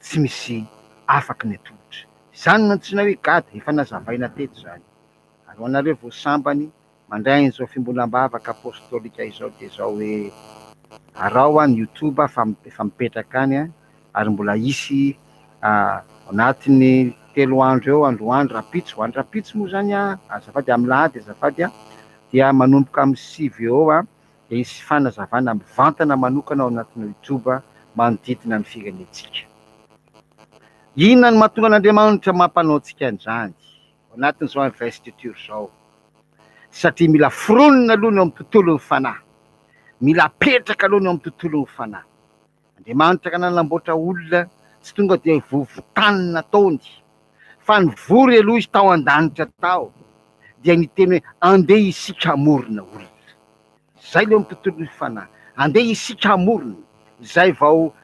tsy misy afaky ny atolotra. Izany no antsoina hoe gada, efa nazavaina teto izany ary ho anareo vao sambany Mandray an'izao fiombonam-bavaka apostolika izao dia izao hoe araho an youtube fa efa mipetraka any an ary mbola hisy anatin'ny 3 andro eo androany rahampitso andro rahampitso moa izany an azafady amin'ny lahady azafady an dia manomboka amin'ny 9 eo an dia hisy fanazavana mivantana manokana ao anatin'ny youtube manodidina ny firenentsika. Inona no mahatonga an'Andriamanitra mampanao antsika an'izany ao anatin'izao investiture izao? Satria mila foronina aloha ny ao amin'ny tontolon'ny fanahy. Mila apetraka aloha ny ao amin'ny tontolon'ny fanahy. Andriamanitra ka nanamboatra olona tsy tonga dia vovo-tany nataony, fa nivory aloha izy tao an-danitra tao, dia niteny hoe andeha isika hamorona olona. Izay ilay ao amin'ny tontolon'ny fanahy. Andeha isika hamorona. Izay vao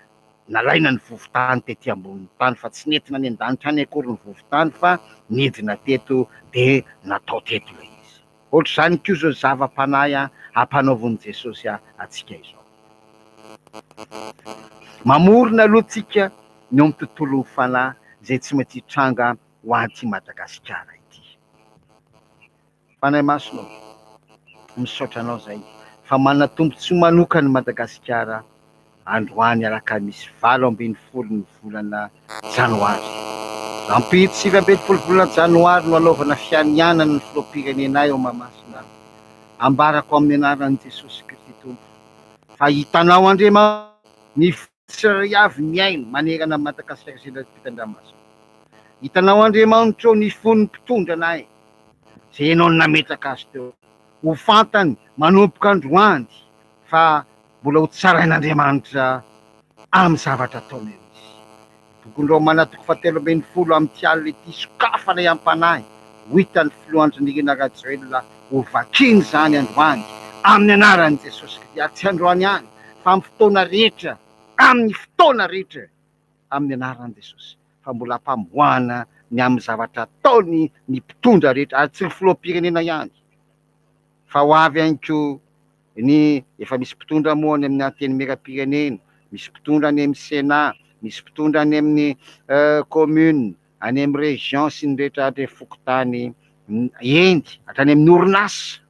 nalaina ny vovo-tany tety ambonin'ny tany fa tsy nentina any an-danitra any akory ny vovo-tany fa nidina teto dia natao teto ilay izy. Ohatr'izany koa izao zava-panahy ampanaovin'i Jesosy antsika izao. Mamorona aloha tsika ny ao amin'ny tontolon'ny fanahy izay tsy maintsy hitranga ho an'ity Madagasikara ity. Fanahy Masina ô, misaotra Anao izay fa manana tombontsoa manokana i Madagasikara. Androany alakamisy 18 ny volana janoary. Rahampitso 19 volana janoary no hanaovana fianianana ny filoham-pirenenay ao Mahamasina. Ambarako amin'ny anaran'i Jesosy Kristy Tompo fa hitanao Andriamanitra ny tsirairay avy mihaino manerana an'i Madagasikara sy eran'ny ampitan-dranomasina. Hitanao Andriamanitra ô ny fon'ny mpitondra anay izay Ianao no nametraka azy teo. Ho fantany manomboka androany fa mbola ho tsarain'Andriamanitra amin'ny zavatra ataony eo izy. Bokin'i Romana toko fahatelo ambin'ny folo amin'ity alina ity, sokafana am-panahy, ho hitan'ny Filoha Andry Nirina Rajoelina, ho vakiany izany androany, amin'ny anaran'i Jesosy Kristy, ary tsy androany ihany, fa amin'ny fotoana rehetra, amin'ny fotoana rehetra, amin'ny anaran'i Jesosy, fa mbola ampamoahana ny amin'ny zavatra ataony ny mpitondra rehetra, ary tsy ny filoham-pirenena ihany, fa ho avy ihany koa ny efa misy mpitondra moa any amin'ny antenimieram-pirenena, misy mpitondra any amin'ny Sénat, misy mpitondra any amin'ny commune, any amin'ny région sy ny rehetra hatrany fokontany, eny hatrany amin'ny orinasa,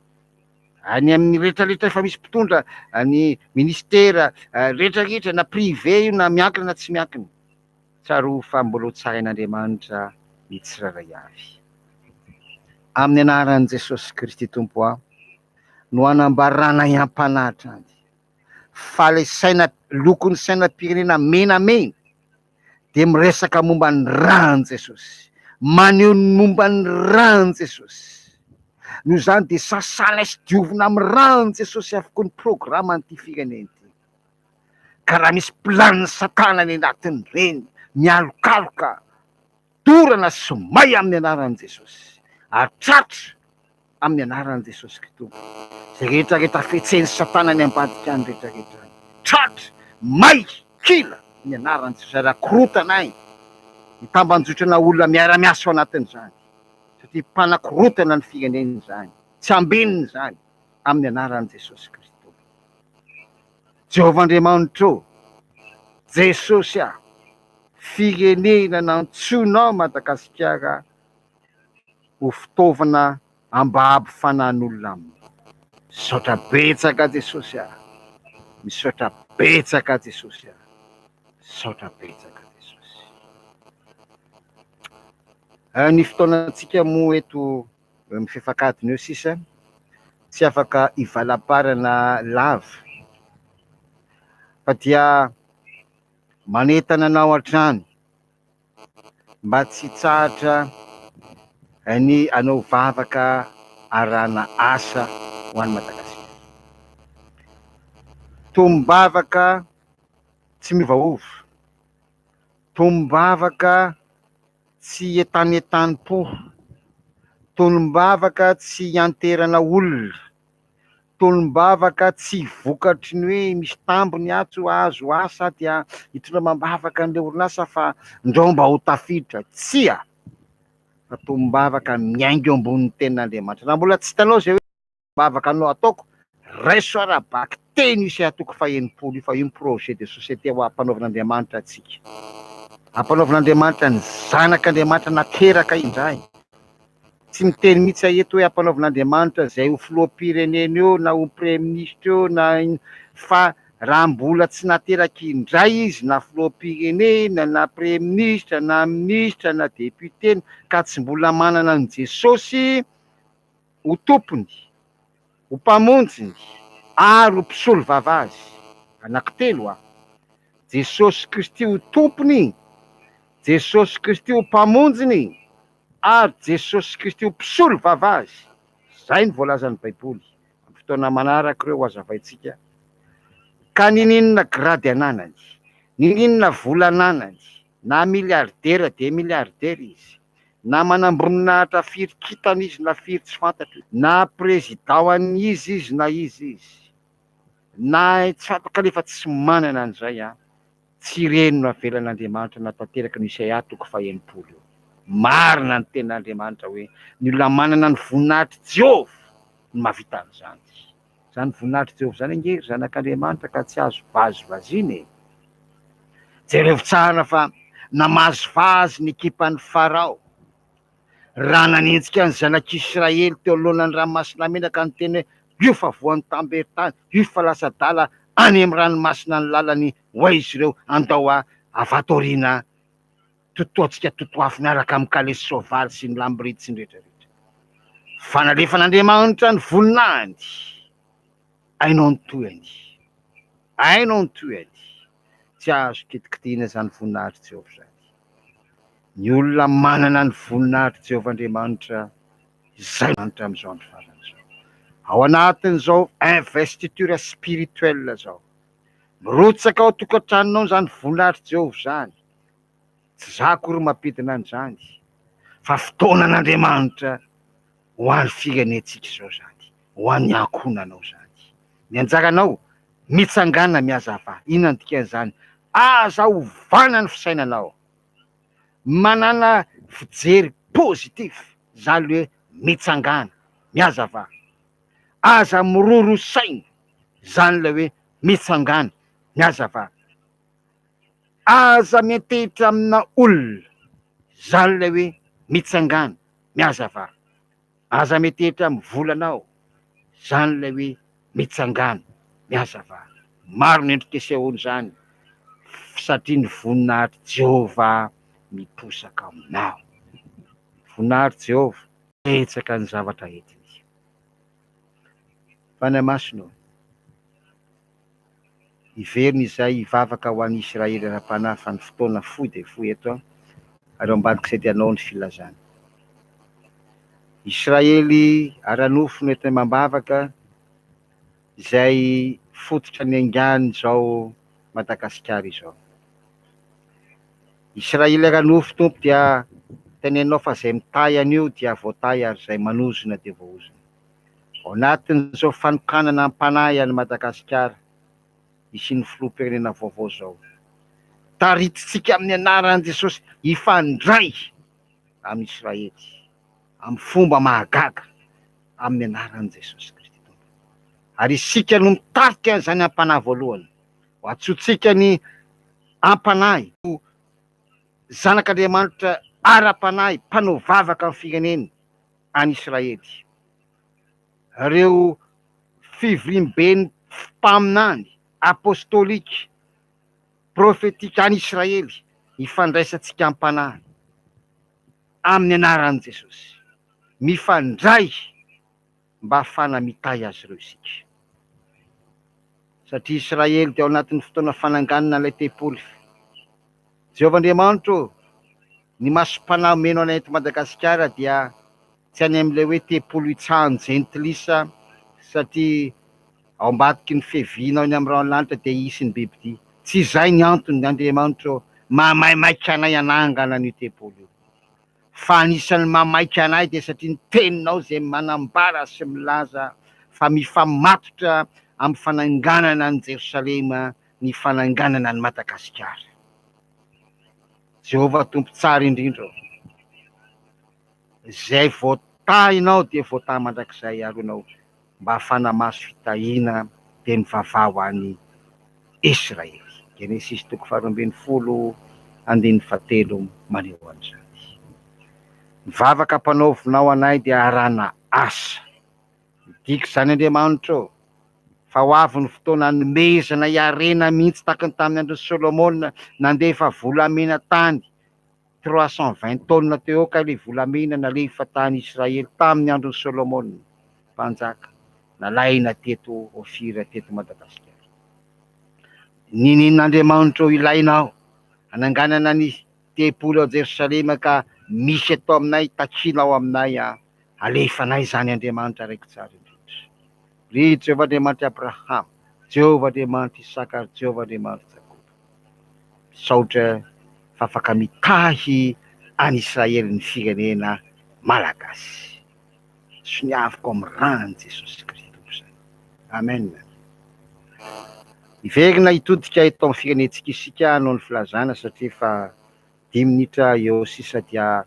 any amin'ny rehetra rehetra efa misy mpitondra, ny ministera rehetra rehetra na privé io na miankina na tsy miankina. Tsarovy fa mbola ho tsarain'Andriamanitra ny tsirairay avy. Amin'ny anaran'i Jesosy Kristy Tompo aho no anambaranay am-panahy hatrany fa ilay saina, lokon'ny sainam-pirenena menamena dia miresaka momba ny ràn'i Jesosy, maneho ny momba ny ràn'i Jesosy. Noho izany dia sasana sy diovina amin'ny ràn'i Jesosy avokoa ny programan'ity firenena ity. Ka raha misy planin'i Satana any anatin'ireny, mialokaloka, dorana sy may amin'ny anaran'i Jesosy, ary tratra amin'ny anaran'i Jesosy Tompo. Izay rehetra rehetra fetsen'i Satana any ambadika any rehetra rehetra any, tratra, may, kila ny anaran'i Jesosy, ary akorontana ay ny tambanjotrana olona miara-miasa ao anatin'izany, satria mpanakorontana ny firenena izany, tsy ambinina izany, amin'ny anaran'i Jesosy Kristy Tompo. Jehovah Andriamanitra ô, Jesosy ah, firenena nantsoinao Madagasikara ho fitaovana ambabo fanan'olona aminy. Misaotra betsaka Jesosy ah. Misaotra betsaka Jesosy ah. Misaotra betsaka Jesosy. Ny fotoanantsika moa eto mifefak'adiny eo sisa, tsy afaka hivalaparana lava fa dia manentana anao hatrany mba tsy hitsahatra ny hanao vavaka arahana asa ho an'i Madagasikara. Tombavaka tsy miovaova, tombavaka tsy entanetam-po, tonom-bavaka tsy ianterana olona, Tonom-bavaka tsy vokatry ny hoe misy tambiny atsy azo asa dia hitondra amam-bavaka an'ilay orinasa fa ndrao mba ho tafiditra. Tsia! Fa tonom-bavaka miainga eo ambonin'ny tenin'Andriamanitra. Raha mbola tsy hitanao izay hoe vavaka no ataoko, raiso ara-bakiteny io Isaia toko faha-60 io fa io ny projet de société ho ampanaovin'Andriamanitra antsika. Ampanaovin'Andriamanitra ny zanak'Andriamanitra nateraka indray. Tsy miteny mihitsy aho eto hoe ampanaovin'Andriamanitra izay ho filoham-pirenena eo na ho praiminisitra eo na inona fa raha mbola tsy nateraka indray izy na filoham-pirenena na praiminisitra na minisitra na député ka tsy mbola manana an'i Jesosy ho tompony, ho mpamonjiny ary ho mpisolovava azy. Anankitelo a! Jesosy Kristy ho tompony, Jesosy Kristy ho mpamonjiny ary Jesosy Kristy ho mpisolo vava azy. Izay no voalazan'ny Baiboly. Amin'ny fotoana manaraka ireo ho hazavaintsika. Ka ninininona grady ananany, ninininona vola ananany, na milliardaire dia milliardaire izy, na manamboninahitra firy kintana izy na firy tsy fantatro, na président an'iza izy na iza izy, na tsy fantatro kanefa tsy manana an'izay an. Tsy ireny no avelan'Andriamanitra hanatanteraka ny Isaia toko faha-60 io. Marina ny tenin'Andriamanitra hoe ny olona manana ny voninahitr'i Jehovah no mahavita an'izany. Izany voninahitr'i Jehovah izany ange ry zanak'Andriamanitra ka tsy azo vazivaziana e! Jerevo tsara fa namazivazy ny ekipan'i Farao raha nanenjika ny zanak'Israely teo anoloanan'ny Ranomasina Mena ka niteny hoe io fa voan'ny tamberin-tany, io fa lasa adala. Any amin'ny ranomasina ny lalany ho aiza ireo andao avy ato aoriana totoantsika totoafo miaraka amin'ny kalesy soavaly sy ny lamborety sy ny rehetra rehetra. Fa nalefan'Andriamanitra ny voninahiny. Hainao ny tohiny. Hainao ny tohiny. Tsy azo kitikitihina izany voninahitr'i Jehovah izany. Ny olona manana ny voninahitr'i Jehovah Andriamanitra izay Andriamanitra amin'izao andro farany izao. Ao anatin'izao investiture spirituelle izao. Mirotsaka ao an-tokantranonao izany voninahitr'i Jehovah izany. Tsy za akory mampidina an'izany fa fotoanan'Andriamanitra ho an'ny firenentsika izao izany, ho an'ny ankohonanao izany. Ny anjaranao, mitsangàna mihazava. Inona no dikan'izany? Aza ovana ny fisainanao. Manàna fijery positif, izany le hoe mitsangàna, mihazava. Aza miroro saina, izany ilay hoe mitsangàna, mihazava. Aza miantehitra amina olona, izany ilay hoe mitsangàna, mihazava. Aza miantehitra amin'ny volanao, izany ilay hoe mitsangàna, mihazava. Maro ny endrika isehoan'izany, satria ny voninahitr'i Jehovah miposaka aminao. Voninahitr'i Jehovah, betsaka ny zavatra entiny. Fanahy Masina ô, Hiverina izahay hivavaka ho an'i Israely ara-panahy fa ny fotoana fohy dia fohy eto an, ary ao ambadik'izay dia anao ny filazana. Israely ara-nofo no entinay mambavaka izay fototra niaingan'izao Madagasikara izao. Israely ara-nofo Tompo dia teneninao fa izay mitahy an'io dia voatahy ary izay manozona dia voaozona. Ao anatin'izao fanokanana am-panahy an'i Madagasikara hisian'ny filoham-pirenena vaovao izao, taritintsika amin'ny anaran'i Jesosy hifandray amin'i Israely amin'ny fomba mahagaga amin'ny anaran'i Jesosy Kristy Tompo. Ary isika no mitarika an'izany am-panahy voalohany. Ho antsointsika ny am-panahy ho zanak'Andriamanitra ara-panahy mpanao vavaka amin'ny fireneny any Israely. Ireo fivoriamben'ny mpaminany, apostolika, profetika any Israely, ifandraisantsika am-panahy amin'ny anaran'i Jesosy. Mifandray mba hahafahana mitahy azy ireo isika. Satria Israely dia ao anatin'ny fotoana fananganana ilay tempoly. Jehovah Andriamanitra ô, ny masom-panahy omeno anay eto Madagasikara dia tsy any amin'ilay hoe tempoly hitsahan'ny jentilisa satria ao ambadiky ny fiavianao eny amin'ny rahon'ny lanitra dia hisy ny bibidia. Tsy izay ny antony, Andriamanitra ô, mahamaimaika anay hanangana an'io tempoly io. Fa anisan'ny mamaika anay dia satria ny teninao izay manambara sy milaza fa mifamatotra amin'ny fananganana an'i Jerosalema ny fananganana an'i Madagasikara. Jehovah Tompo tsara indrindra ô, izay voatahinao dia voatahy mandrakizay ary ianao mba hafana maso fitahiana dia mivavaha ho an'i Israely. Genesisy toko faharoa ambin'ny folo andininy fahatelo maneho an'izany. Ny vavaka ampanaovinao anay dia arahana asa. Midika izany Andriamanitra ô, fa ho avy ny fotoana hanomezana harena mihitsy tahaka ny tamin'ny andron'i Solomona nandefa volamena tany 320 taonina teo eo kay ilay volamena nalefa tany Israely tamin'ny andron'i Solomona mpanjaka nalaina teto Ofira teto Madagasikara. Ninian'Andriamanitra ho ilaina aho hananganana ny tempoly ao Jerosalema ka misy eto aminay takiana ao aminay an alefanay izany Andriamanitra raiko tsara indrindra. Ry Jehovah Andriamanitr'i Abrahama, Jehovah Andriamanitr'i Isaka ary Jehovah Andriamanitr'i Jakoba. Misaotra fa afaka mitahy an'i Israely ny firenena Malagasy. Soniaviko amin'ny ran'i Jesosy Kristy Tompo izany. Amen. Hiverina hitodika eto amin'ny firenentsika isika noho ny filazana satria efa dimy minitra eo sisa dia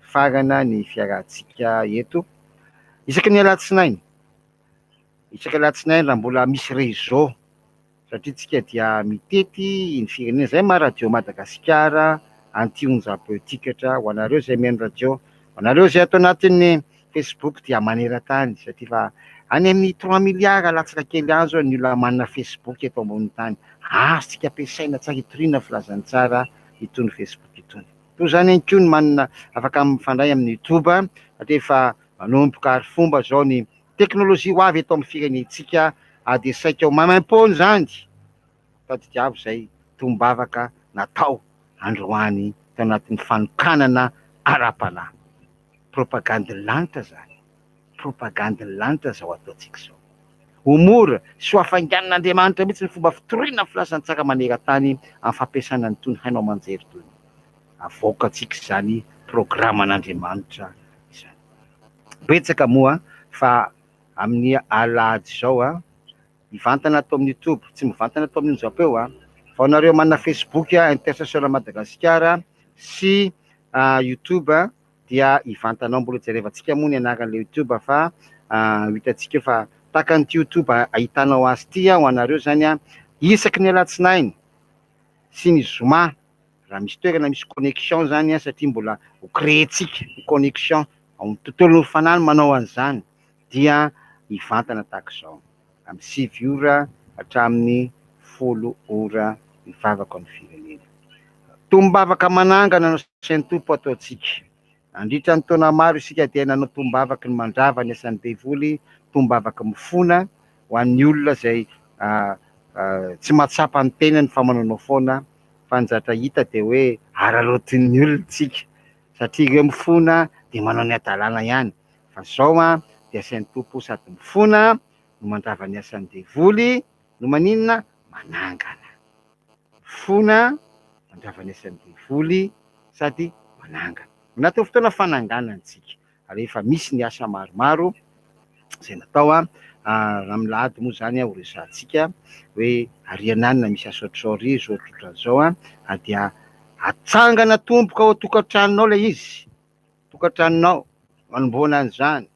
farana ny fiarahantsika eto. Isaky ny alatsinainy, isaky ny alatsinainy raha mbola misy réseau satria tsika dia mitety ny firenena, izay maha radio Madagasikara an'ity onjam-peo ity katra ho anareo izay mihaino radio, ho anareo izay ato anatin'ny Facebook dia maneran-tany satria fa Any amin'ny 3 milliards latsaka kely any zao ny olona manana Facebook eto ambonin'ny tany. Azontsika ampiasaina tsara hitoriana filazantsara itony Facebook itony. Toy izany ihany koa ny manana afaka mifandray amin'ny YouTube satria efa manomboka ary fomba zao ny teknolojia ho avy eto amin'ny firenentsika ary dia saika ho maimaim-poana izany. Tadidiavo izay tombavaka natao androany tao anatin'ny fanokanana ara-panahy. Propagandin'ny lanitra izany. Propagandin'ny lanitra izao ataontsika izao. Ho mora sy ho hafainganin'Andriamanitra mihitsy ny fomba fitoriana ny filazantsara maneran-tany amin'ny fampiasana an'itony haino aman-jery itony. Avoakantsika izany programan'Andriamanitra izany. Betsaka moa fa amin'ny alahady izao mivantana ato amin'ny YouTube, tsy mivantana ato amin'ny onjam-peo fa ho anareo manana Facebook Intercesseur Madagasikara sy YouTube dia hivantana ao. Mbola jerevantsika moa ny anaran'ilay YouTube fa ho hitantsika eo fa tahaka an'ity YouTube ahitanao azy ity ho anareo izany isaky ny alatsinainy sy ny zoma raha misy toerana misy connexion izany satria mbola ho créer-tsika ny connexion ao amin'ny tontolon'ny fanahy no manao an'izany dia hivantana tahaka izao amin'ny 9 ora hatramin'ny 10 ora mivavaka ny firenena. Tombavaka manangana no asain'ny Tompo ataontsika. Nandritra ny taona maro isika dia nanao tombavaky ny mandrava ny asan'ny devoly, tombavaky mifona ho an'ny olona izay tsy mahatsapa ny tenany fa manaonao foana, fa ny zavatra hita dia hoe araraotin'ny olona isika satria ireo mifona dia manao ny hadalana ihany, fa izao dia asain'ny Tompo sady mifona no mandrava ny asan'ny devoly no maninona? Manangana. Mifona, mandrava ny asan'ny devoly sady manangana. Anatin'ny fotoana fananganana isika, rehefa misy ny asa maromaro izay natao, raha amin'ny lahady moa izany ho resahantsika hoe ariananina misy asa ohatr'izao ary izao ohatrohatran'izao, ary dia atsangana tomboka ao an-tokantranonao ilay izy, tokantranonao, manomboana an'izany.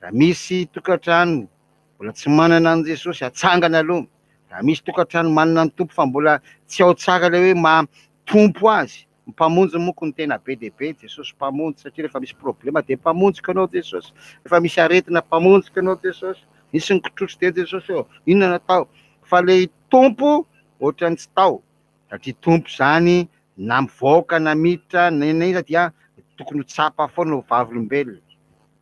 Raha misy tokantrano mbola tsy manana an'i Jesosy, atsangana aloha. Raha misy tokantrano manana ny Tompo fa mbola tsy ao tsara ilay hoe maha Tompo azy, Mpamonjy moko no tena be dia be, Jesosy Mpamonjy, satria rehefa misy problema dia Mpamonjiko Ianao Jesosy, rehefa misy aretina Mpamonjiko Ianao Jesosy, misy ny kitrotro dia Jesosy ô, inona no atao? Fa ilay Tompo ohatran'ny tsy tao, satria Tompo izany na mivoaka na miditra na inona na inona dia tokony ho tsapa foana ho vavolombelona.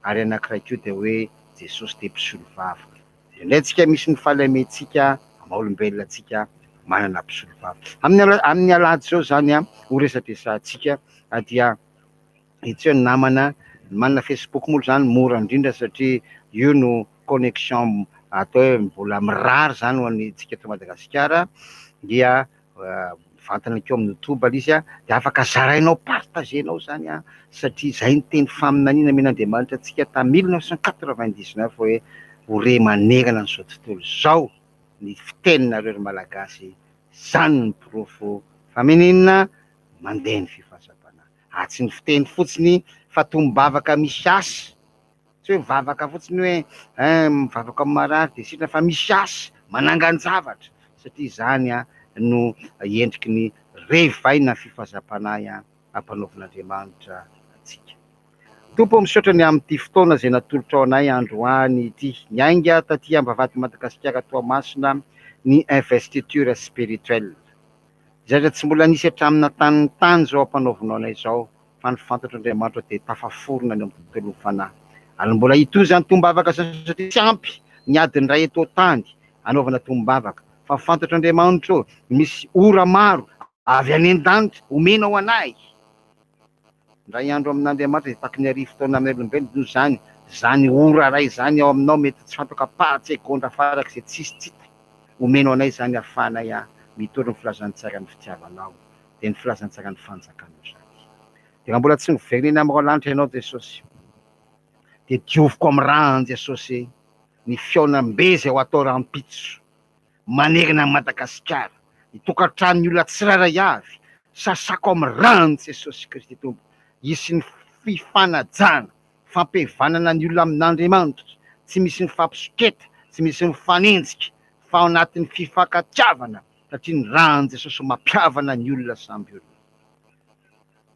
Ary anankiray koa dia hoe Jesosy dia mpisolovava. Indraindray tsika misy ny fahalementsika maha olombelona antsika manana mpisolovava. Amin'ny amin'ny alahady izao izany an, ho resadresahantsika dia etsy eo ny namana, ny manana Facebook moa izany mora indrindra satria io no connexion atao hoe mbola mirary izany ho antsika eto Madagasikara dia mivantana keo amin'ny youtube ilay izy dia afaka zarainao partager-nao izany an, satria izay ny teny faminaniana nomen'Andriamanitra antsika tamin'ny 1999 hoe ho re manerana an'izao tontolo izao ny fiteninareo ry Malagasy, izany no porofo fa meninona mandeha ny fifasam-panahy, ary tsy ny fiteny fotsiny fa tombavaka misy asa. Tsy hoe mivavaka fotsiny hoe eh mivavaka amin'ny marary dia sitrana fa misy asa, manangan-javatra satria izany no endriky ny revaina fifazam-panahy ampanaovin'Andriamanitra antsika. Tompo ô misaotra ny amin'ity fotoana izay natolotrao anay androany ity. Niainga taty Ambavahadin'i Madagasikara Toamasina ny investiture spirituelle. Izay tsy mbola nisy hatramin'ny natanin'ny tany izao ampanaovinao anay izao. Fa ny fantatro Andriamanitra dia tafaforona any amin'ny tontolon'ny fanahy. Ary mbola hitohy izany tombavaka izany satria tsy ampy ny adiny iray eto an-tany hanaovana tombavaka. Fa fantatro Andriamanitra ô, misy ora maro avy any an-danitra omenao anay. Indray andro amin'Andriamanitra dia tahaky ny 1000 taona amin'ny olombelona. Noho izany, izany ora iray izany ao aminao mety tsy fantako ampahan-tsegondra farak'izay tsisy tsy hita. Omenao anay izany ahafahanay mitory ny filazantsaran'ny fitiavanao. Dia ny filazantsaran'ny fanjakanao izany. Dia raha mbola tsy miverina eny amin'ny lanitra ianao Jesosy, dia dioviko amin'ny ràn'i Jesosy ny fihaonambe izay ho atao rahampitso manerana an'i Madagasikara, ny tokantranon'ny olona tsirairay avy, sasako amin'ny ràn'i Jesosy Kristy Tompo, hisy ny fifanajana, fampihavanana ny olona amin'Andriamanitra, tsy misy mifampisoketa, tsy misy mifanenjika, fa ao anatin'ny fifankatiavana satria ny ràn'i Jesosy mampihavana ny olona samby olona.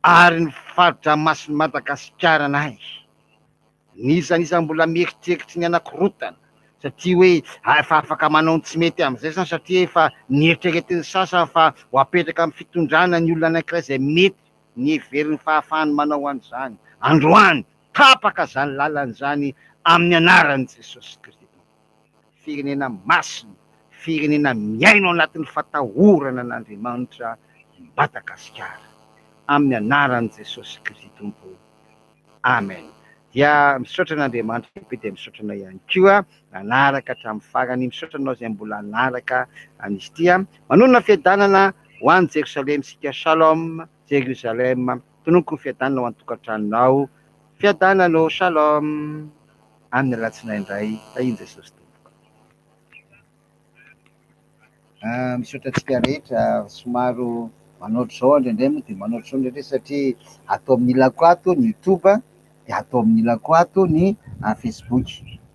Ary ny fari-dranomasin'i Madagasikara anay, n'iza n'iza mbola mieritreritra ny hanakorontana. Satria hoe efa afaka manao ny tsy mety amin'izay izany satria efa nieritreretin'ny sasany fa ho apetraka amin'ny fitondrana ny olona anankiray izay mety niheveriny fahafahany manao an'izany. Androany, tapaka izany lalana izany amin'ny anaran'i Jesosy Kristy Tompo. Firenena masina, firenena miaina ao anatin'ny fatahorana an'Andriamanitra i Madagasikara. Amin'ny anaran'i Jesosy Kristy Tompo. Amen. Dia misaotra an'Andriamanitra lehibe dia misaotra anao ihany koa nanaraka hatramin'ny farany. Misaotra anao izay mbola hanaraka an'izy ity. Manonona fiadanana ho an'i Jerosalema isika. Shalom Jerusalem. Tononiko ny fiadanana ho an'ny tokantranonao. Fiadanana ô. Shalom. Amin'ny alatsinainy indray. Tahian'i Jesosy Tompoko. Misaotra antsika rehetra, somary manao ohatr'izao aho indraindray moa dia manao ohatr'izao indraindray satria ato amin'ny ilako ato ny youtube dia ato amin'ny ilako ato ny facebook,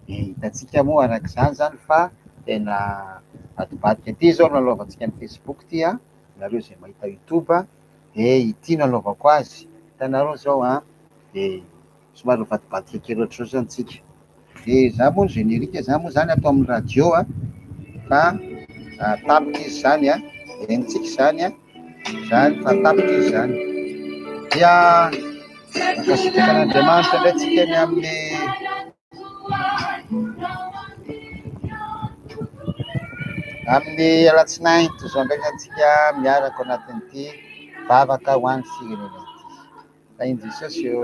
dia hitantsika moa araka izany izany fa tena vadibadika, ity izao no nanaovantsika ny facebook ity an, nareo izay mahita youtube dia ity no anaovako azy, hitanareo izao an, dia somary mivadibadika kely ohatr'izao zany tsika. Dia za moa ny générique za moa zany atao amin'ny radio a, fa tapitra izy zany a, henontsika izany a, zany fa tapitra izy zany. Dia mankasitraka an'Andriamanitra indray tsika ny amin'ny amin'ny alatsinainy toy izao indray zany tsika miaraka ao anatin'ity vavaka ho an'ny firenena ity. Tahin'i Jesosy ô.